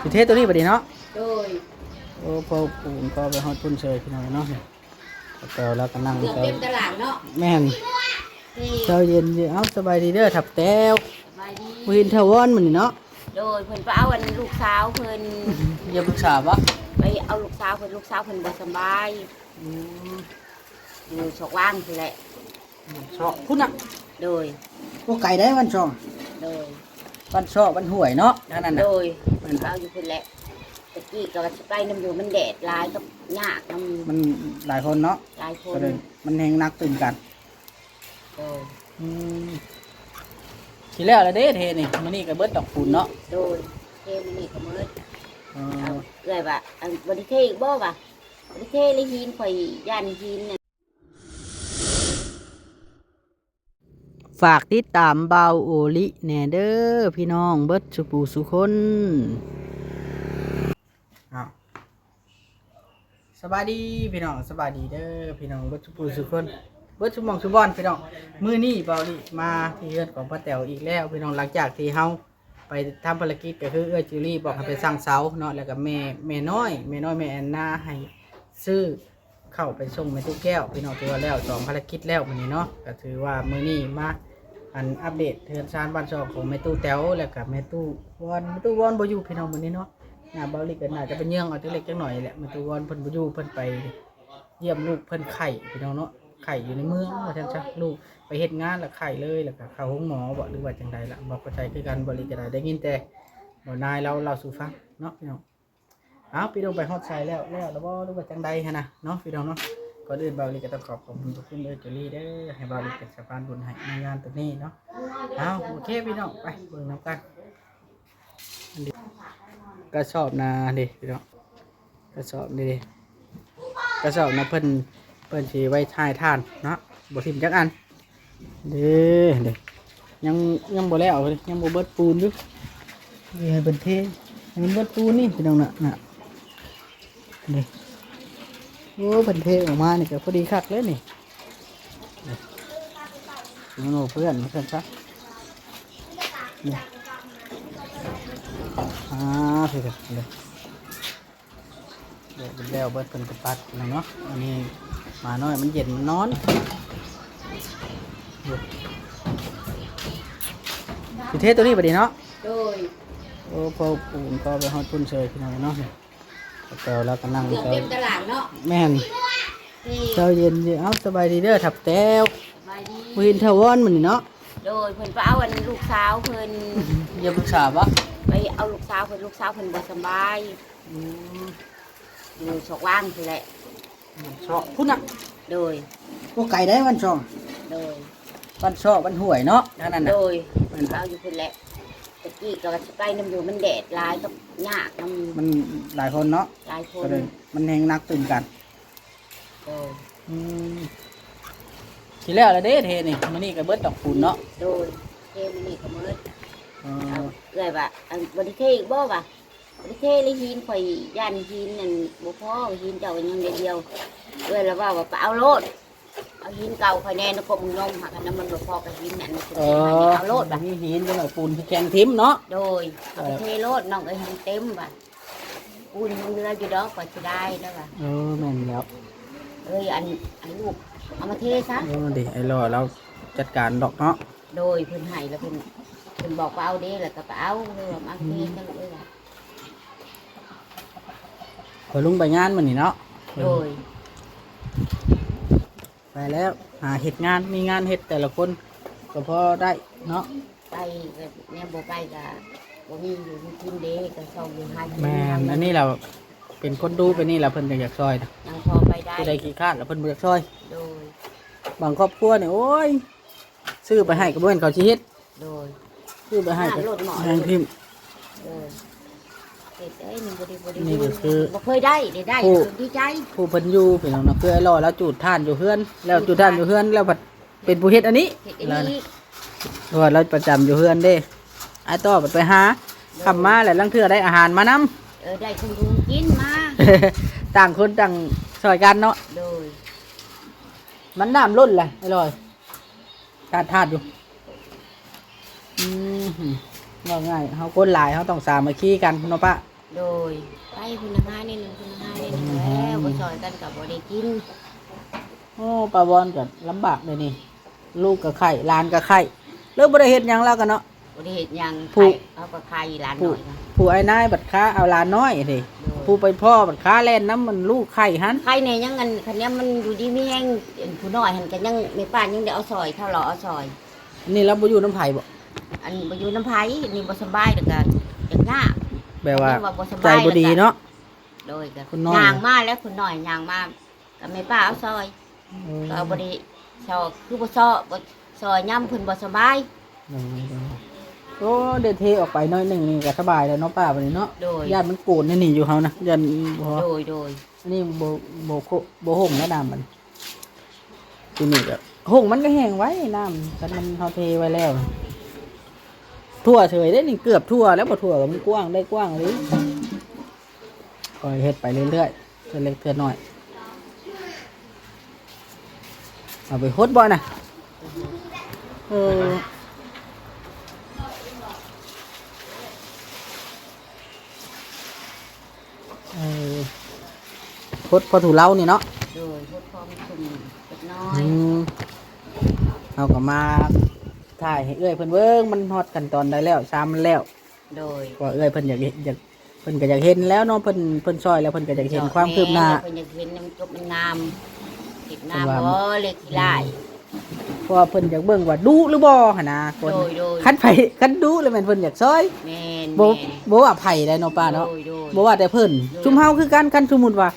ຊິເທໂຕນີ້ບັດນີ້ເນາະ. ໂດຍ. ໂອ້ ພໍປູນກໍໄປຮອດພຸ້ນເຊີຍ ພີ່ນ້ອງເນາະ. ແຕ່ລາວກໍນັ່ງ ເກືອບເຕັມຕະຫຼາງເນາະ. ແມ່ນ. ເອີ ເຊົ້າເຢັນຢູ່. ເອົ້າ ສະບາຍດີເດີ ທັບແຕ້ວ. ສະບາຍດີ. ບໍ່ເຫັນຖາວອນມື້ນີ້ເນາະ. ໂດຍ. ເພິ່ນໄປເອົາອັນລູກສາວເພິ່ນ. ຢ້ຽມລູກສາວບໍ່? ໄປເອົາລູກສາວເພິ່ນ ລູກສາວເພິ່ນບໍ່ສະບາຍ. ອືມ. ຢູ່ຊອກວາງພຸ້ນແຫຼະ. ຊອກພຸ້ນນະ. ໂດຍ. ບໍ່ໄກເດ້ ບ້ານຊອກ. ໂດຍ. ບ້ານຊອກ ບ້ານຫ້ວຍເນາະ ທາງນັ້ນນະ. ໂດຍ. ແມ່ນ. ເອົາຢູ່ພຸ້ນແຫຼະ. ຕະກີ້ກໍວ່າຊິໄປນຳຢູ່ ມັນແດດຫຼາຍກັບຍາກນຳ. ມັນຫຼາຍຄົນເນາະ. ຫຼາຍຄົນ. ກໍເລີຍມັນແຮງໜັກຕື່ມກັນ. ໂດຍ. ອືມ. ຊິແລ້ວລະເດ້ເທນີ້ ມື້ນີ້ກໍເບິດດອກປູນເນາະ. ໂດຍ. ເທມື້ນີ້ກໍເໝິດ. ອໍ. ເອົາ ເອື້ອຍວ່າ ອັນ ບໍ່ໄດ້ເທອີກບໍ່ວະ? ບໍ່ໄດ້ເທເລີຍ ຫີນ ຂ້ອຍຢ້ານຫີນນັ້ນ. ຝາກຕິດຕາມບ່າວໂອລິແດ່ເດີ ພີ່ນ້ອງເບິດສູ່ຜູ້ສູ່ຄົນ. ອ້າວ ສະບາຍດີພີ່ນ້ອງ ສະບາຍດີເດີພີ່ນ້ອງເບິດສູ່ຜູ້ສູ່ຄົນ ເບິດສູ່ໝ່ອງສູ່ບ່ອນພີ່ນ້ອງ. ມື້ນີ້ບ່າວໂອລິມາທີ່ເຮືອນຂອງປ້າແຕວອີກແລ້ວພີ່ນ້ອງ ຫຼັງຈາກທີ່ເຮົາ ໄປທຳພາລະກິດ ກໍຄືເອື້ອຍຈູລີບອກໃຫ້ໄປສັ່ງເສົາເນາະ ແລ້ວກໍແມ່ ແມ່ນ້ອຍ ແມ່ນ້ອຍແມ່ແອນນາໃຫ້ຊື້ເຂົ້າໄປສົ່ງແມ່ຕູ້ແກ້ວພີ່ນ້ອງ. ຖືວ່າແລ້ວສອງພາລະກິດແລ້ວມື້ນີ້ເນາະ ກໍຖືວ່າມື້ນີ້ມາ ອັນ ອັບເດດເຮືອນຊານບ້ານຊ່ອງຂອງແມ່ຕູ້ແຕວ ແລ້ວກໍແມ່ຕູ້ວອນ. ແມ່ຕູ້ວອນບໍ່ຢູ່ພີ່ນ້ອງມື້ນີ້ເນາະ ໜ້າເບົາລິກກໍໜ້າຈະໄປເຍືອງເອົາຈັກເລັກຈັກໜ້ອຍແຫຼະ. ແມ່ຕູ້ວອນເພິ່ນບໍ່ຢູ່ ເພິ່ນໄປ ຢ້ຽມລູກເພິ່ນໄຂ້ພີ່ນ້ອງເນາະ ໄຂ້ຢູ່ໃນເມືອງວ່າຊັ້ນຊະ. ລູກໄປເຮັດງານລະໄຂ້ເລີຍ ລະກະເຂົ້າໂຮງໝໍບໍ ຫຼືວ່າຈັ່ງໃດລະ ບໍ່ເຂົ້າໃຈຄືກັນ. ເບົາລິກກໍໄດ້ ໄດ້ຍິນແຕ່ບ່າວນາຍລາວເລົ່າສູ່ຟັງເນາະພີ່ນ້ອງ. ເອົ້າ ພີ່ນ້ອງໄປຮອດໃສແລ້ວ ແລ້ວລະບໍ່ ຫຼືວ່າຈັ່ງໃດຫັ້ນນະເນາະພີ່ນ້ອງເນາະ. ກ່ອນອື່ນເບົາລິກກໍຕ້ອງຂອບຂອບຄຸນຂອບຄຸນເອື້ອຍຈູລີເດີ ໃຫ້ເບົາລິກເປັນສະພານບຸນໃຫ້ໃນງານຕົວນີ້ເນາະ. ເອົ້າ ໂອເຄພີ່ນ້ອງ ໄປເບິ່ງນຳກັນ. ອັນນີ້ກະສອບນາເດ້ພີ່ນ້ອງ ກະສອບນີ້ເດ້ ກະສອບນາເພິ່ນ ເພິ່ນຊິໄວ້ຖ່າຍຖ່ານເນາະ ບໍ່ຖິ້ມຈັກອັນ. ເດ້ ເດ້ ຍັງ ຍັງບໍ່ແລ້ວເດ້ ຍັງບໍ່ເບິດປູນຢູ່. ນີ້ໃຫ້ເພິ່ນເທ ໃຫ້ມັນເບິດປູນນີ້ພີ່ນ້ອງນະ ນະ ນີ້. ໂອ້ ເພິ່ນເທອອກມານີ້ກໍພໍດີຄັກເລີຍນີ້. ນີ້ ມັນບໍ່ເປື້ອນວ່າຊັ້ນຊະ ນີ້. ອ່າ ເພິ່ນກໍເລີຍ ແລ້ວເບິດເພິ່ນກໍປັດແລ້ວເນາະ. ອັນນີ້ໝານ້ອຍມັນເຢັນມັນນອນ. ຊິເທໂຕນີ້ບັດນີ້ເນາະ. ໂດຍ. ໂອ້ ພໍປູນກໍໄປຮອດພຸ້ນເຊີຍ ພີ່ນ້ອງເນາະ. ແຕ່ລາວກໍນັ່ງ ເກືອບເຕັມຕະຫຼາງເນາະ. ແມ່ນ. ເອີ ເຊົ້າເຢັນຢູ່. ເອົ້າ ສະບາຍດີເດີ ທັບແຕ້ວ. ສະບາຍດີ. ບໍ່ເຫັນຖາວອນມື້ນີ້ເນາະ. ໂດຍ. ເພິ່ນໄປເອົາອັນລູກສາວເພິ່ນ. ຢ້ຽມລູກສາວບໍ່? ໄປເອົາລູກສາວເພິ່ນ ລູກສາວເພິ່ນບໍ່ສະບາຍ. ອືມ. ຢູ່ຊອກວາງພຸ້ນແຫຼະ. ຊອກພຸ້ນນະ. ໂດຍ. ບໍ່ໄກເດ້ ບ້ານຊອກ. ໂດຍ. ບ້ານຊອກ ບ້ານຫ້ວຍເນາະ ທາງນັ້ນນະ. ໂດຍ. ແມ່ນ. ເອົາຢູ່ພຸ້ນແຫຼະ. ຕະກີ້ກໍວ່າຊິໄປນຳຢູ່ ມັນແດດຫຼາຍກັບຍາກນຳ. ມັນຫຼາຍຄົນເນາະ. ຫຼາຍຄົນ. ກໍເລີຍມັນແຮງໜັກຕື່ມກັນ. ໂດຍ. ອືມ. ຊິແລ້ວລະເດ້ເທນີ້ ມື້ນີ້ກໍເບິດດອກປູນເນາະ. ໂດຍ. ເທມື້ນີ້ກໍເໝິດ. ອໍ. ເອົາ ເອື້ອຍວ່າ ອັນ ບໍ່ໄດ້ເທອີກບໍ່ວະ? ບໍ່ໄດ້ເທເລີຍ ຫີນ ຂ້ອຍຢ້ານຫີນນັ້ນບໍ່ພໍ ຫີນເຈົ້າກໍຍັງໄດ້ດຽວ. ເອື້ອຍລະເວົ້າວ່າໄປເອົາໂລດ ເອົາຫີນເກົ່າຂ້ອຍແດ່ນະ ກົມນົມຫາກະນຳ ມັນບໍ່ພໍກັບຫີນນັ້ນ. ເອີ. ເອົາໂລດວ່າ ມີຫີນຈັກໜ້ອຍ ປູນຊິແຂງຖິ້ມເນາະ. ໂດຍ. ເອົາໄປເທໂລດ ນ້ອງເອີຍ ໃຫ້ມັນເຕັມວ່າ ປູນຍັງເຫຼືອຢູ່ດອກ ກໍຊິໄດ້ແລ້ວວ່າ. ເອີ ແມ່ນແລ້ວ. ເອີຍ ອັນ ໃຫ້ລູກເອົາມາເທຊະ. ເອີ ເດ້ ໄອ້ຫຼໍ່ລາວຈັດການດອກເນາະ. ໂດຍ. ເພິ່ນໃຫ້ລະ ເພິ່ນ ເພິ່ນບອກວ່າເອົາເດ້ ລະກໍໄປເອົາ ເລີຍວ່າມາເທຊະລູກເອີຍວ່າ. ອືມ. ຂ້ອຍລົງໄປງານມື້ນີ້ເນາະ. ໂດຍ. ໄປແລ້ວ ຫາເຮັດງານ ມີງານເຮັດ ແຕ່ລະຄົນກໍພໍໄດ້ເນາະ. ໄປກໍແນວບໍ່ໄປກໍບໍ່ມີຢູ່ມີກິນເດ້ ກໍຊອກຢູ່ຫາກິນ. ແມ່ນ. ອັນນີ້ລະເປັນຄົນດູ ເປັນນີ້ລະເພິ່ນກໍຢາກຊ່ອຍນະ ຍັງພໍໄປໄດ້. ຜູ້ໃດຂີ້ຄ້ານລະເພິ່ນບໍ່ຢາກຊ່ອຍ. ໂດຍ. ບາງຄອບຄົວນີ້ ໂອ້ຍ ຊື້ໄປໃຫ້ກໍບໍ່ແມ່ນເຂົາຊິເຮັດ. ໂດຍ. ຊື້ໄປໃຫ້ກໍແຮງຖິ້ມ. ເອີ ເຮັດໄດ້ ນີ້ບໍ່ດີ ບໍ່ດີ ນີ້ກໍຄື ບໍ່ເຄີຍໄດ້ ໄດ້ໄດ້ ຜູ້ ດີໃຈ. ຜູ້ເພິ່ນຢູ່ພີ່ນ້ອງເນາະ ຄືໄອ້ຫຼໍ່ລາວຈູດຖ່ານຢູ່ເຮືອນ ແລ້ວຈູດຖ່ານຢູ່ເຮືອນ ແລ້ວພັດເປັນຜູ້ເຮັດອັນນີ້. ເຮັດອັນນີ້. ເພາະວ່າລາວປະຈຳຢູ່ເຮືອນເດ້ ອ້າຍຕໍ່ໄປຫາ. ໂດຍ. ຄ່ຳມາແລ້ວ ລາງເທື່ອໄດ້ອາຫານມານຳ. ເອີ ໄດ້ຂອງຢູ່ກິນມາ ຕ່າງຄົນຕ່າງຊ່ອຍກັນເນາະ. ໂດຍ. ມັນນ້ຳລົ້ນແຫຼະ ໄອ້ຫຼໍ່. ທາດ ທາດຢູ່. ອືມ ເວົ້າງ່າຍ ເຮົາຄົນຫຼາຍ ເຮົາຕ້ອງສາມັກຄີກັນເນາະປ້າ. ໂດຍ ໄປພຸ້ນນະ ຫາແນວໜຶ່ງ ພຸ້ນນະ ຫາແນວໜຶ່ງ ອືມ ແລ້ວບໍ່ຊ່ອຍກັນກໍບໍ່ໄດ້ກິນ. ໂອ້ ປ້າວອນກໍລຳບາກເດນີ້ ລູກກໍໄຂ້ ຫຼານກໍໄຂ້ ເລີຍບໍ່ໄດ້ເຮັດຫຍັງລາວກໍເນາະ. ບໍ່ໄດ້ເຮັດຫຍັງ ຜູ້ ໄຂ້ ເຮົາກໍໄຂ້ຫຼານ ຜູ້ ນ້ອຍນະ ຜູ້ອ້າຍນາຍບັດຄາເອົາຫຼານນ້ອຍເດ້. ໂດຍ ຜູ້ໄປພໍ້ບັດຄາແລ່ນນຳມັນລູກໄຂ້ຫັ້ນ. ໄຂ້ແດ່ຍັງ ອັນ ຄັນແນວມັນຢູ່ດີມີແຮງ ອັນ ຜູ້ນ້ອຍຫັ້ນກໍຍັງ ແມ່ປ້າຍັງໄດ້ເອົາຊ່ອຍ ເຂົາເລາະເອົາຊ່ອຍ. ອັນນີ້ລາວບໍ່ຢູ່ນຳໃຜບໍ? ອັນ ບໍ່ຢູ່ນຳໃຜ ອັນນີ້ບໍ່ສະບາຍ ແລ້ວກໍຢາກຍາກ ແບບວ່າ ຄັນແນວວ່າບໍ່ສະບາຍ ໃຈບໍ່ດີເນາະ. ໂດຍ ກໍ ຄົນນ້ອຍ ຍ່າງມາແລ້ວ ຄົນນ້ອຍຍ່າງມາ ກໍແມ່ປ້າເອົາຊ່ອຍ. ເອີ ກໍບໍ່ໄດ້ຊ່ອຍ ຄືບໍ່ຊ່ອຍ ບໍ່ຊ່ອຍຍາມເພິ່ນບໍ່ສະບາຍ. ໂດຍ ໂດຍ ໂອ້ ໄດ້ເທອອກໄປໜ້ອຍໜຶ່ງນີ້ກໍສະບາຍແລ້ວເນາະ ປ້າ ບັດນີ້ເນາະ. ໂດຍ ຢ້ານມັນໂກນໃນນີ້ຢູ່ເຮົານະ ຢ້ານບໍ່. ໂດຍ ໂດຍ ອັນນີ້ບໍ່ ບໍ່ໂຄ ບໍ່ຫົ່ງແລ້ວນ້ຳມັນ. ທີ່ນີ້ກໍ ຫົ່ງມັນກໍແຫ້ງໄວນ້ຳ ຄັນມັນ ເຮົາເທໄວ້ແລ້ວ. ທົ່ວເສີຍເດ້ນີ້ ເກືອບທົ່ວແລ້ວ ບໍ່ທົ່ວກໍມັນກວ້າງ ໄດ້ກວ້າງເລີຍ. ຄ່ອຍເຮັດໄປເລື້ອຍໆ ເທື່ອເລັກເທື່ອນ້ອຍ. ເອົາໄປຫົດບໍ່ນະ? ເອີ ເອີ ຫົດພໍຖູເລົານີ້ເນາະ. ໂດຍ ຫົດພໍມັນຊຸ່ມຈັກໜ້ອຍ. ອືມ ເຮົາກໍມາຖ່າຍໃຫ້ເອື້ອຍເພິ່ນເບິ່ງ ມັນຮອດຂັ້ນຕອນໃດແລ້ວ ຊາມມັນແລ້ວ. ໂດຍ ວ່າເອື້ອຍເພິ່ນຢາກເຮັດ ຢາກ ເພິ່ນກໍຢາກເຫັນແລ້ວເນາະ ເພິ່ນ ເພິ່ນຊ່ອຍແລ້ວ ເພິ່ນກໍຢາກເຫັນຄວາມຄືບໜ້າ. ແມ່ນ ເພິ່ນຢາກເຫັນມັນຈົບມັນງາມ ເຮັດງາມບໍ່ ເລັກຂີ້ຫຼ້າຍ. ເພິ່ນວ່າ ເພາະວ່າເພິ່ນຢາກເບິ່ງວ່າດຸຫຼືບໍ່ຫັ້ນນະ ຄົນ. ໂດຍ ໂດຍ ຄັນໃຜ ຄັນດຸແລ້ວແມ່ນເພິ່ນຢາກຊ່ອຍ. ແມ່ນ ບໍ່ ແມ່ນ ບໍ່ວ່າໃຜໃດເນາະ ປ້າເນາະ. ໂດຍ ໂດຍ ບໍ່ວ່າແຕ່ເພິ່ນ ໂດຍ ຊຸມເຮົາຄືກັນ ຄັນສົມມຸດວ່າ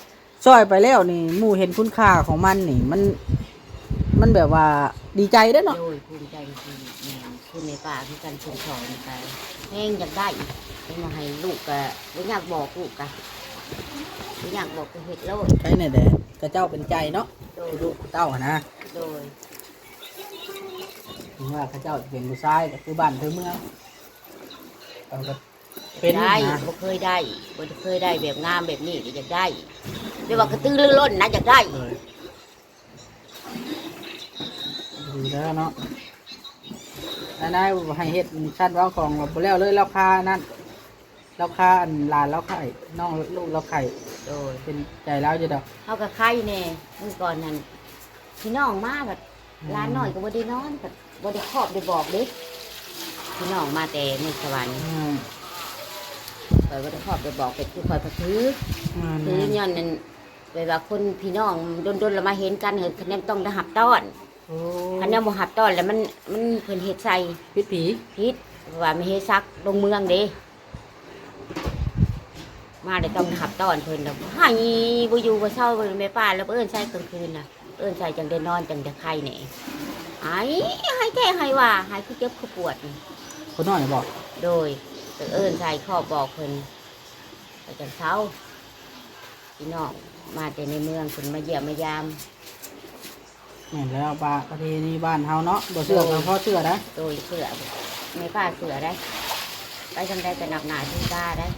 ຊ່ອຍໄປແລ້ວນີ້ ໝູ່ເຫັນຄຸນຄ່າຂອງມັນນີ້ ມັນ ມັນແບບວ່າດີໃຈເດ້ເນາະ. ໂດຍ ພູມໃຈຄື ແມ່ນ ຄືແມ່ປ້າຄືກັນ ເພິ່ນສອນໄປ ແຮງຢາກໄດ້ ເຫັນວ່າໃຫ້ລູກກະບໍ່ຢາກບອກ ລູກກະບໍ່ຢາກບອກ ກໍເຮັດໂລດ. ໃຄແນ່ແດ່ ຂະເຈົ້າເປັນໃຈເນາະ. ໂດຍ ລູກເຕົ້າຫັ້ນນະ. ໂດຍ ເຖິງວ່າຂະເຈົ້າເປັນຜູ້ຊາຍ ກໍຄືບ້ານຄືເມືອງ ເຂົາກໍ ເປັນໄດ້ນະ ບໍ່ເຄີຍໄດ້ ບໍ່ເຄີຍໄດ້ແບບງາມແບບນີ້ ກໍຢາກໄດ້ ແບບວ່າກະຕືລືລົ້ນນະ ຢາກໄດ້. ໂດຍ ດີແລ້ວເນາະ ນາຍ ນາຍໃຫ້ເຮັດຊັ້ນເວົ້າຂອງບໍ່ແລ້ວເລີຍ ລາວຄານັ້ນ ລາວຄາອັນຫຼານລາວໄຂ້ ນ້ອງລູກລາວໄຂ້. ໂດຍ ເປັນໃຈລາວຢູ່ດອກ ເຮົາກໍໄຂ້ແດ່ ມື້ກ່ອນນັ້ນ ພີ່ນ້ອງມາບັດ ອືມ ຫຼານນ້ອຍກໍບໍ່ໄດ້ນອນ ກໍບໍ່ໄດ້ຄອບໄດ້ບອກເດ້ ພີ່ນ້ອງມາແຕ່ເມືອງສະຫວັນ. ອືມ ຂ້ອຍບໍ່ໄດ້ຄອບໄດ້ບອກ ເປັນຄືຂ້ອຍກໍຖື ແມ່ນໆ ຄືຍ້ອນນັ້ນ ແບບວ່າຄົນພີ່ນ້ອງດົນໆ ລະມາເຫັນກັນ ຄັນແນວຕ້ອງໄດ້ຮັບຕ້ອນ. ໂອ້ ຄັນແນວບໍ່ຮັບຕ້ອນ ລະມັນ ມັນ ເພິ່ນເຮັດໃສ່ຜິດຜີ ຜິດ ເພາະວ່າແມ່ເຮສັກລົງເມືອງເດ້. ມາແລ້ວຕ້ອງໄດ້ຮັບຕ້ອນເພິ່ນ ລະໄຫ້ບໍ່ຢູ່ບໍ່ເຊົາ ແມ່ປ້າລະເອີ້ນໃສ່ກາງຄືນນະ ເອີ້ນໃສ່ຈັ່ງໄດ້ນອນ ຈັ່ງໄດ້ໄຄແດ່ ໄຫ້ ໄຫ້ແທ້ໄຫ້ວ່າ ໄຫ້ຄືເຈັບຄືປວດນີ້. ຄົນນ້ອຍບໍ? ໂດຍ ເອີ້ນໃສ່ຄອບບອກເພິ່ນ ກໍຈັ່ງເຊົາ. ພີ່ນ້ອງມາແຕ່ໃນເມືອງ ເພິ່ນມາຢ້ຽມມາຢາມ. ແມ່ນແລ້ວ ປະ ປະເພນີບ້ານເຮົາເນາະ ບໍ່ເຊື່ອກໍພໍເຊື່ອໄດ໋. ໂດຍ ເຊື່ອ ແມ່ປ້າເຊື່ອໄດ໋ ໄປທາງໃດກໍນັບໜ້າຖືຕາໄດ໋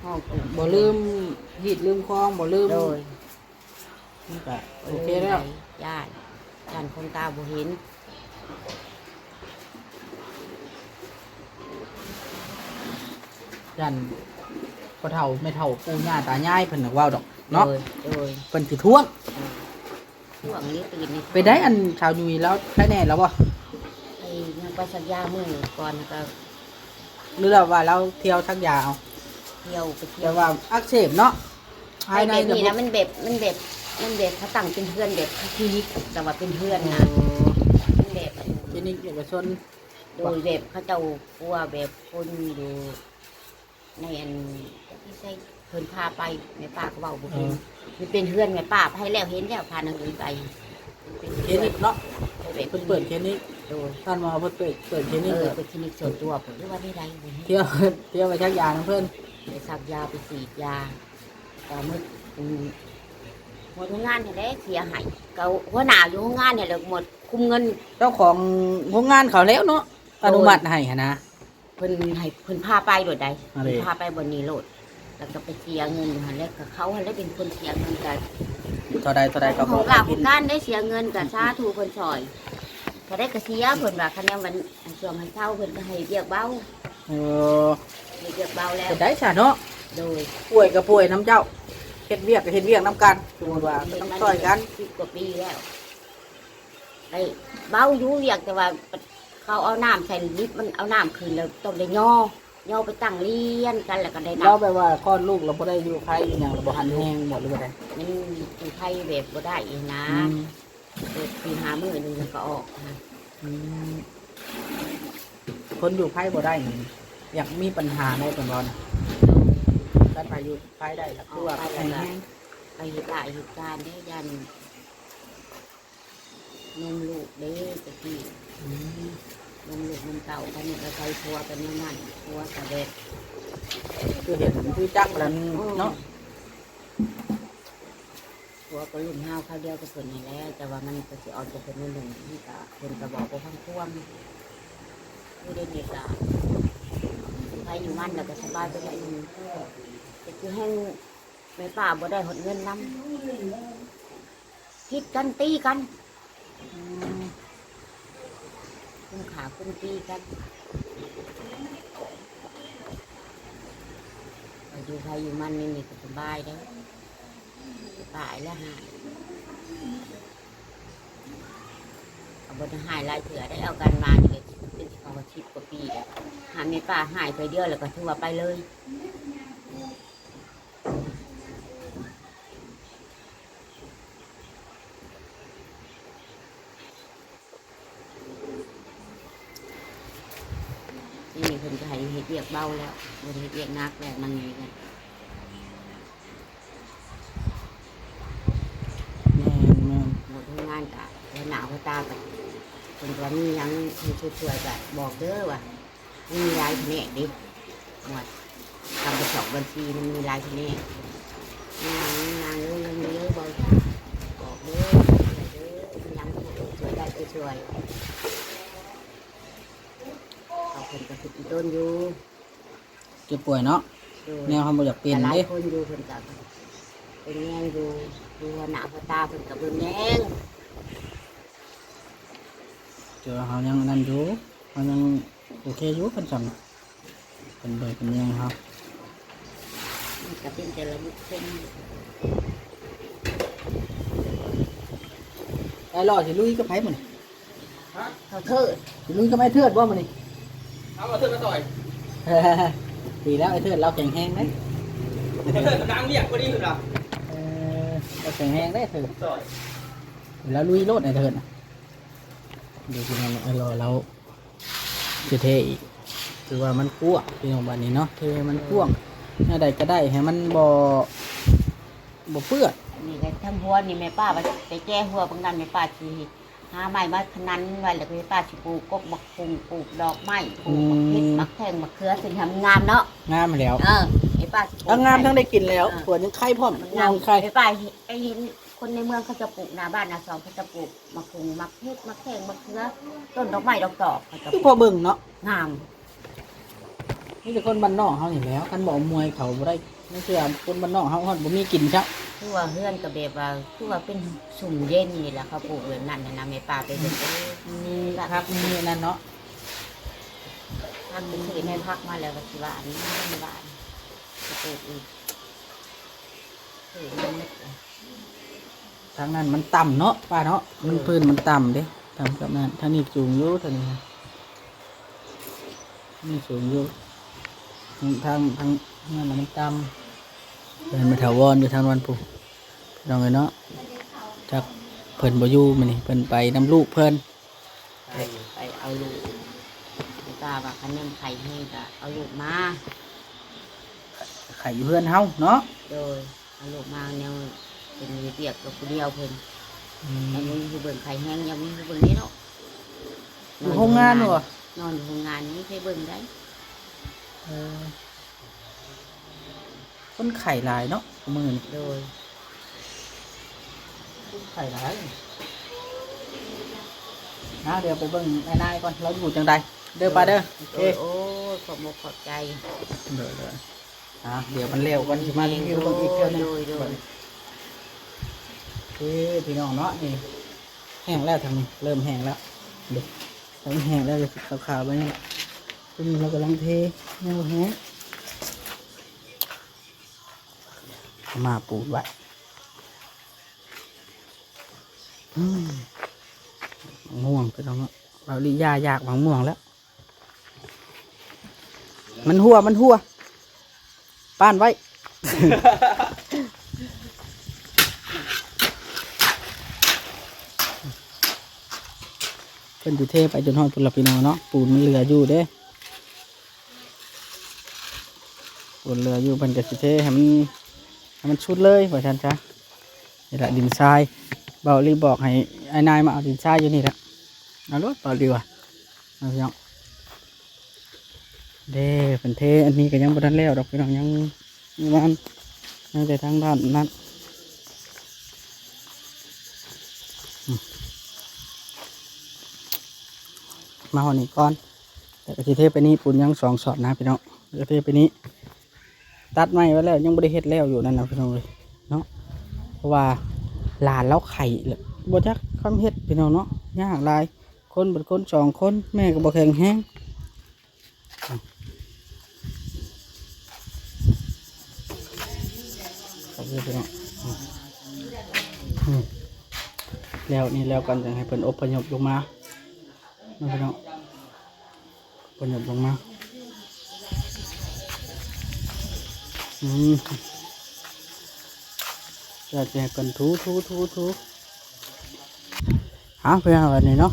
ຮ້ອງ ບໍ່ລືມຮີດລືມຄອງ ບໍ່ລືມ. ໂດຍ ມັນກະໂອເຄແລ້ວ ຢ້ານ ຢ້ານຄົນຕາບໍ່ເຫັນ. ຢ້ານພໍ່ເຖົ້າແມ່ເຖົ້າ ປູ່ຍ່າຕາຍາຍເພິ່ນນະເວົ້າດອກເນາະ. ໂດຍ ໂດຍ ເພິ່ນຊິທ້ວງ ຊ່ວງນີ້ຕື່ນນີ້ ເປັນໄດ໋ ອັນຊາວຍຸຍລາວໄຄແນ່ແລ້ວບໍ່? ໄປ ຍັງໄປສັກຢາມື້ກ່ອນ ແລ້ວກໍ ຫຼືວ່າລາວທ່ຽວສັກຢາເອົາ? ທ່ຽວ ໄປທ່ຽວ ແບບວ່າອັກເສບເນາະ ພາຍໃນ ແບບນີ້ນະ ມັນແບບ ມັນແບບ ມັນແບບເຂົາຕັ້ງເປັນເຮືອນແບບຄລີນິກ ແຕ່ວ່າເປັນເຮືອນນະ. ໂອ້ ມັນແບບ ຄລີນິກເອກະຊົນ ໂດຍ ແບບເຂົາເຈົ້າກົວແບບຄົນຢູ່ ໃນອັນທີ່ໃຊ້ເພິ່ນພາໄປ ແມ່ປ້າກໍເວົ້າບໍ່ເປັນ. ເອີ ມັນເປັນເຮືອນແມ່ປ້າ ໃຜແລ້ວເຫັນແລ້ວ ພານາງອື່ນໄປ. ຄລີນິກເນາະ ເພິ່ນເປີດຄລີນິກ. ໂດຍ ທ່ານໝໍເພິ່ນເປີດ ເປີດຄລີນິກ. ເອີ ເປີດຄລີນິກສ່ວນຕົວເພິ່ນ ຫຼືວ່າໃດໆ ບໍ່ຮູ້. ທ່ຽວ ທ່ຽວໄປສັກຢານຳເພິ່ນ ໄປສັກຢາ ໄປສີດຢາ ກໍໝົດ ອືມ ໝົດໂຮງງານຫັ້ນແຫຼະເສຍໃຫ້ ກໍຫົວໜ້າຢູ່ໂຮງງານຫັ້ນແຫຼະໝົດ ຄຸມເງິນ. ເຈົ້າຂອງໂຮງງານເຂົາແລ້ວເນາະ ອະນຸມັດໃຫ້ຫັ້ນນະ. ເພິ່ນໃຫ້ ເພິ່ນພາໄປໂລດໃດ໋ ເພິ່ນພາໄປບ່ອນນີ້ໂລດ ແລ້ວກໍໄປເສຍເງິນຢູ່ຫັ້ນແຫຼະ ກໍເຂົາຫັ້ນແຫຼະເປັນຄົນເສຍເງິນ. ກໍເທົ່າໃດ ເທົ່າໃດກໍບໍ່ວ່າກັນເດ້ ເສຍເງິນກໍສາທຸເພິ່ນຊ່ອຍ ເທົ່າໃດກໍເສຍ. ເພິ່ນວ່າຄັນແນວມັນໃຫ້ຊ່ວງໃຫ້ເຊົາ ເພິ່ນກໍໃຫ້ວຽກເບົາ. ເອີ ໃຫ້ວຽກເບົາແລ້ວ ເຮັດໄດ້ຊະເນາະ. ໂດຍ ປ່ວຍກໍປ່ວຍນຳເຈົ້າ ເຮັດວຽກກໍເຮັດວຽກນຳກັນ ສົມມຸດວ່າກໍຕ້ອງຊ່ອຍກັນ ສິບກວ່າປີແລ້ວ ໄດ້ເບົາຢູ່ວຽກ ແຕ່ວ່າເຂົາເອົານ້ຳໃສ່ລິບ ມັນເອົານ້ຳຂຶ້ນແລ້ວຕ້ອງໄດ້ຍໍ ຍໍໄປຕັ້ງລຽນກັນ ແລ້ວກໍໄດ້ ແລ້ວແບບວ່າຄອດລູກແລ້ວບໍ່ໄດ້ຢູ່ໄພຢູ່ຫຍັງ ແລ້ວບໍ່ຫັນແຮງບໍ່ ຫຼືວ່າໃດ? ມັນຢູ່ໄພແບບບໍ່ໄດ້ນະ ອືມ ເອີ ສີ່ຫ້າມື້ໜຶ່ງມັນກໍອອກນະ ອືມ ຄົນຢູ່ໄພບໍ່ໄດ້ນີ້ ຢາກມີບັນຫາໄດ້ເພິ່ນເວົ້ານະ ຄັນໃຜຢູ່ໄພໄດ້ກໍຄືວ່າແຂງແຮງ ໄປເຮັດລາຍເຮັດການເດ້ ຢ້ານນົມລູກເດ້ຕະກີ້ ອືມ ນົມລູກນົມເຕົ້າ ຄັນນີ້ກໍໃສ່ຜົວກໍແນວນັ້ນ ຜົວກໍແບບ ຄືເຫັນຄືຈັກແລ້ວ ອືມ ເນາະ. ຜົວກໍລຸ້ນຮາວຄາວດຽວກັບເພິ່ນນີ້ແຫຼະ ແຕ່ວ່າມັນກໍຊິອອກຈາກເພິ່ນໜ້ອຍໜຶ່ງ ມັນກໍ ເພິ່ນກໍເວົ້າບໍ່ຟັງຄວາມ ຢູ່ໃນນີ້ກໍຢູ່ໃຜຢູ່ມັນ ແລ້ວກໍສະບາຍໄປແລ້ວ ແຕ່ຄືແຮງແມ່ປ້າບໍ່ໄດ້ຮອດເງິນນຳ ຜິດກັນຕີກັນ ອືມ ຄຸມຂ້າຄຸມຕີກັນ ຢູ່ໃຜຢູ່ມັນນີ້ ນີ້ກໍສະບາຍເດ້ ຕາຍແລ້ວຫາຍ ກໍບໍ່ໄດ້ຫາຍຫຼາຍເທື່ອໄດ້ ເອົາກັນມານີ້ກໍເປັນ ຊິເຂົ້າສິບກວ່າປີແລ້ວ ຫາແມ່ປ້າຫາຍເທື່ອດຽວແລ້ວກໍຖືວ່າໄປເລີຍ. ດຽວນີ້ເພິ່ນກໍໃຫ້ເຮັດວຽກເບົາແລ້ວ ບໍ່ໄດ້ເຮັດວຽກໜັກແລ້ວ ມັນນີ້ກໍ ແມ່ນໆ ໝົດໂຮງງານກໍຫົວໜ້າຫົວຕາກໍ ເພິ່ນກໍວ່າມີຫຍັງໃຫ້ຊ່ວຍໆກໍບອກເດີວ່າ ມັນມີຫຼາຍພະແນກເດ້ ໝວດທຳບັນຊອກບັນຊີມັນມີຫຼາຍພະແນກ ນາງ ນາງເອີຍ ຍັງມີເອີຍ ບອກ ບອກເດີ ເດີ ມີຫຍັງກໍຊ່ວຍໄດ້ກໍຊ່ວຍ ເຂົາເພິ່ນກໍຄິດອີຕົນຢູ່ ເຈັບປ່ວຍເນາະ ໂດຍ ແນວເຮົາບໍ່ຢາກເປັນເດ້ ຫຼາຍຄົນຢູ່ເພິ່ນກໍເບິ່ງແຍງຢູ່ ຢູ່ຫົວໜ້າຫົວຕາເພິ່ນກໍເບິ່ງແຍງ ແຕ່ວ່າເຮົາຍັງອັນນັ້ນຢູ່ ເຮົາຍັງໂອເຄຢູ່ ເພິ່ນຊ່ຳ ເພິ່ນເບິ່ງເພິ່ນແຍງເຮົາ ມັນກໍເປັນແຕ່ລະບຸກຄົນ ໄອ້ຫຼໍ່ຊິລຸຍກັບໃຜມື້ນີ້? ເຂົາເທີດ ຊິລຸຍກັບໄອ້ເທີດບໍ່ມື້ນີ້? ເອົາໄອ້ເທີດມາຊ່ອຍ ດີແລ້ວ ໄອ້ເທີດລາວແຂງແຮງເດ້ ໄອ້ເທີດກຳລັງວຽກພໍດີເພິ່ນວ່າ ເອີ ລາວແຂງແຮງເດ້ເທີດ ຊ່ອຍ ລາວລຸຍໂລດໄອ້ເທີດນະ ເດີພີ່ນ້ອງ ໄອ້ຫຼໍ່ລາວຊິເທອີກ ຖືວ່າມັນກວ້າງພີ່ນ້ອງ ບາດນີ້ເນາະ ເທໃຫ້ມັນກວ້າງ ແນວໃດກໍໄດ້ໃຫ້ມັນບໍ່ ບໍ່ເປື້ອນ ນີ້ກໍທັງຫົວນີ້ແມ່ປ້າວ່າໄປແຈຫົວບາງນັ້ນ ແມ່ປ້າຊິ ຫາໄມ້ມາຂະໜັນໄວ້ ແລ້ວກໍເຮັດປາຊິປູກກົກໝາກຫຸ່ງ ປູກດອກໄມ້ ປູກໝາກເຜັດ ອືມ ໝາກແຂ້ງ ໝາກເຂືອ ຊິງາມເນາະ ງາມແລ້ວ ເອີ ເຮັດປາຊິປູກ ທັງງາມທັງໄດ້ກິນແລ້ວ ເອີ ເພິ່ນຍັງໄຂ່ພ້ອມ ເພິ່ນຍັງໄຂ່ ເຮັດປາ ໄປເຫັນຄົນໃນເມືອງເຂົາເຈົ້າປູກ ໜ້າບ້ານໜ້າຊ່ອງເຂົາເຈົ້າປູກໝາກຫຸ່ງ ໝາກເຜັດ ໝາກແຂ້ງ ໝາກເຂືອ ຕົ້ນດອກໄມ້ດອກຕອກ ເຂົາເຈົ້າ ຄືພໍເບິ່ງເນາະ ງາມ. ມີແຕ່ຄົນບ້ານນອກເຮົານີ້ແຫຼະ ຄັນບໍ່ອຳນວຍເຂົາບໍ່ໄດ້ ບາງເທື່ອຄົນບ້ານນອກເຮົາຮອດບໍ່ມີກິນຊ້ຳ ຄືວ່າເຮືອນກໍແບບວ່າ ຄືວ່າເປັນຊຸ່ມເຢັນນີ້ແຫຼະ ເຂົາປູກແບບນັ້ນນະ ແມ່ປ້າໄປເບິ່ງ ອືມ ເອີ ມີຜັກມີອັນນັ້ນເນາະ ຜັກໄປຊື້ແມ່ນຜັກມາແລ້ວກໍຊິວ່າອັນນີ້ວ່າອັນນີ້ ກໍປູກອີກ ຊື້ມາໝົດ. ທາງນັ້ນມັນຕ່ຳເນາະ ປ້າເນາະ ເອີ ມັນພື້ນມັນຕ່ຳເດ້ ຕ່ຳກັບນັ້ນ ທາງນີ້ສູງຢູ່ ທາງນີ້ ນີ້ສູງຢູ່ ທາງ ທາງ ທາງນັ້ນນະມັນຕ່ຳ ເພິ່ນມາຖາວອນຢູ່ທາງນັ້ນພຸ້ນ ພີ່ນ້ອງເອີຍເນາະ ຈັກເພິ່ນບໍ່ຢູ່ມື້ນີ້ ເພິ່ນໄປນຳລູກເພິ່ນ. ໄປ ໄປເອົາລູກ ແລ້ວກໍວ່າຄັນແມ່ນໄຂ້ແຮງກໍເອົາລູກມາ ໄຂ້ຢູ່ເຮືອນເຮົາເນາະ ໂດຍ ເອົາລູກມາແນວເພິ່ນເຮັດວຽກກັບຜູ້ດຽວເພິ່ນ ອືມ ຍັງບໍ່ມີຜູ້ເບິ່ງ ໄຂ້ແຮງຍັງບໍ່ມີຜູ້ເບິ່ງເດ້ເນາະ ຢູ່ໂຮງງານບໍ່? ນອນຢູ່ໂຮງງານ ຍັງມີໃຜເບິ່ງໄດ້ ເອີ. ຄົນໄຂ້ຫຼາຍເນາະ ມື້ນີ້ ໂດຍ ຄົນໄຂ້ຫຼາຍ ນະ ດຽວໄປເບິ່ງອ້າຍນາຍກ່ອນ ລາວຢູ່ຈັ່ງໃດ ເດີປ້າເດີ ໂດຍ ໂອເຄ ໂອ້ຍ ຂອບອົກຂອບໃຈ ໂດຍ ໂດຍ ອ່າ ດຽວມັນແລ້ວກ່ອນ ຊິມາຣີວິວເບິ່ງອີກເທື່ອໜຶ່ງ ໂດຍ ໂດຍ ເອີ ພີ່ນ້ອງເນາະ ນີ້ ແຫ້ງແລ້ວ ທາງນີ້ເລີ່ມແຫ້ງແລ້ວ ເບິ່ງ ເລີ່ມແຫ້ງແລ້ວ ຂາວໆ ແບບນີ້ ຕົວນີ້ລາວກຳລັງເທ ຍັງບໍ່ແຫ້ງ. ເອົາມາປູນໄວ້. ອືມ ໝາກມ່ວງ ພີ່ນ້ອງເນາະ. ເບົາລີຢາຢາກໝາກມ່ວງແລ້ວ. ມັນຮົ່ວ ມັນຮົ່ວ ປ້ານໄວ້. ເພິ່ນຊິເທໄປຈົນຮອດພຸ້ນລະ ພີ່ນ້ອງເນາະ. ປູນມັນເຫຼືອຢູ່ເດ້ ປູນເຫຼືອຢູ່ ເພິ່ນກໍຊິເທໃຫ້ມັນ ໃຫ້ມັນສຸດເລີຍວ່າຊັ້ນຊະ. ນີ້ລະດິນຊາຍ ເບົາລີບອກໃຫ້ອ້າຍນາຍມາເອົາດິນຊາຍຢູ່ນີ້ລະ. ເອົາໂລດ ເບົາລີວ່າ ເອົາ ພີ່ນ້ອງ. ເດ້ ເພິ່ນເທອັນນີ້ກໍຍັງບໍ່ທັນແລ້ວດອກ ພີ່ນ້ອງ. ຍັງ ຍັງ ຍັງແຕ່ທາງດ້ານນັ້ນ. ອືມ ມາຮອດນີ້ກ່ອນ ແລ້ວກໍຊິເທໄປນີ້ ປູນຍັງສອງຊອດນະ ພີ່ນ້ອງ. ແລ້ວກໍເທໄປນີ້ ຕັດໄມ້ໄວ້ແລ້ວ ຍັງບໍ່ໄດ້ເຮັດແລ້ວຢູ່ນັ້ນນະ ພີ່ນ້ອງເອີຍເນາະ. ເພາະວ່າຫຼານລາວໄຂ້ແລ້ວ ບໍ່ຈັກຄຳເຮັດ ພີ່ນ້ອງເນາະ. ຍາກຫຼາຍ ຄົນເປັນຄົນສອງຄົນ ແມ່ກໍບໍ່ແຂງແຮງ. ອືມ ຂອບຄຸນພີ່ນ້ອງ. ອືມ ອືມ ແລ້ວນີ້ແລ້ວກ່ອນ ຈັ່ງໃຫ້ເພິ່ນອົບພະຍົບລົງມາເນາະ ພີ່ນ້ອງ. ພະຍົບລົງມາ. ອືມ ແລ້ວຈະໃຫ້ເພິ່ນຖູ ຖູ ຖູ ຖູ. ເອົາ ພີ່ນ້ອງ ບັດນີ້ເນາະ.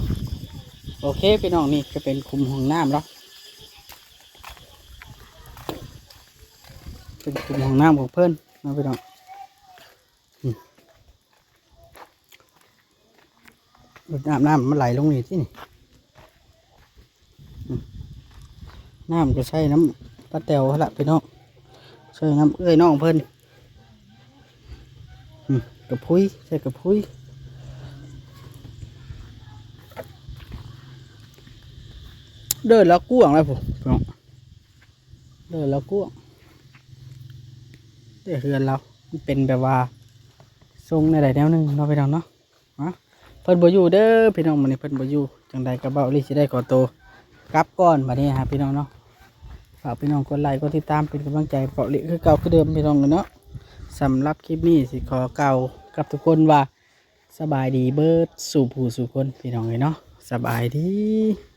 ໂອເຄ ພີ່ນ້ອງ ນີ້ຈະເປັນຂຸມຫ້ອງນ້ຳລາວ ເປັນຂຸມຫ້ອງນ້ຳຂອງເພິ່ນເນາະ ພີ່ນ້ອງ. ອືມ ອາບນ້ຳ ນ້ຳມັນໄຫຼລົງນີ້ຕິນີ້. ອືມ ນ້ຳກໍໃຊ້ນ້ຳປ້າແຕວຫັ້ນລະ ພີ່ນ້ອງ ໃຊ້ນ້ຳເອື້ອຍນ້ອງເພິ່ນ. ອືມ ກະພຸຍ ໃຊ້ກະພຸຍ. ເດີ່ນລາວກວ້າງແລ້ວພຸ້ນ ພີ່ນ້ອງ. ເດີ່ນລາວກວ້າງ ແຕ່ເຮືອນລາວມັນເປັນແບບວ່າຊົງແນວໃດແນວໜຶ່ງເນາະ ພີ່ນ້ອງເນາະ. ເນາະ ເພິ່ນບໍ່ຢູ່ເດີພີ່ນ້ອງ ມື້ນີ້ເພິ່ນບໍ່ຢູ່. ຈັ່ງໃດກໍເບົາລີຊິໄດ້ຂໍໂຕກັບກ່ອນບັດນີ້ຮະ ພີ່ນ້ອງເນາະ. ຝາກພີ່ນ້ອງກົດໄລກົດຕິດຕາມເປັນກຳລັງໃຈເບົາລີຄືເກົ່າຄືເດີມ ພີ່ນ້ອງເນາະ. ສຳລັບຄລິບນີ້ຊິຂໍກ່າວກັບທຸກຄົນວ່າ ສະບາຍດີເບິດສູ່ຜູ້ສູ່ຄົນ ພີ່ນ້ອງເອີຍເນາະ. ສະບາຍດີ.